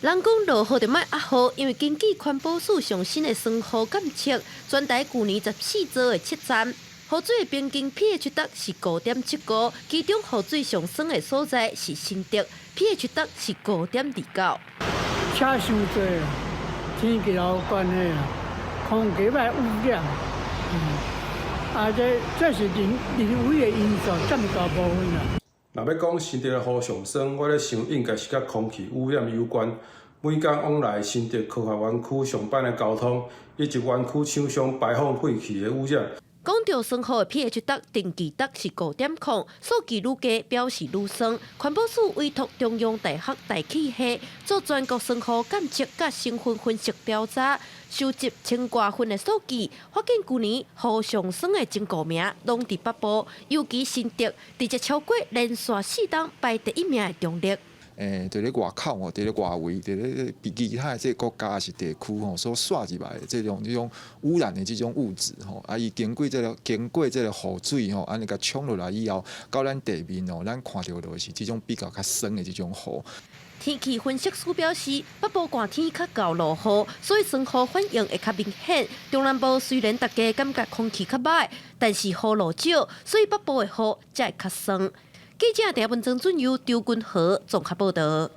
人講落雨就莫壓雨，因為根據環保署上新的酸雨監測，全台舊年14座的測站，雨水的平均 pH 值是5.75，其中雨水上酸的所在是新竹，pH 值是5.29。車傷濟，天氣有關係啦，空氣歹污染，啊，這是人為的因素佔大部分啦。若欲講新竹的雨上酸，我咧想應該是佮空氣污染有關。每工往來新竹科學園區上班的交通，以及園區廠商排放廢氣的污染。講到酸雨的 pH 值，定期值是5.0，數據愈低表示愈酸。環保署委託中央大學大氣系做全國酸雨監測佮成分分析調查，收集千外份的數據，發現舊年雨上酸的前五名攏佇北部，尤其新竹，直接超過連續4冬排第一名的中壢。佇咧外口吼，佇咧外圍，佇咧其他的這個國家抑是地區吼，所紲入來的這種污染的這種物質吼，啊，伊經過這個雨水吼，按呢共沖落來以後，到咱地面哦，咱看著就是這種比較較酸的這種雨。天氣分析師表示，北部寒天較𠢕落雨，所以酸雨反應會較明顯。中南部雖然大家感覺空氣較䆀，但是雨落少，所以北部的雨才會較酸。記者鄭文曾俊佑、張君和綜合報道。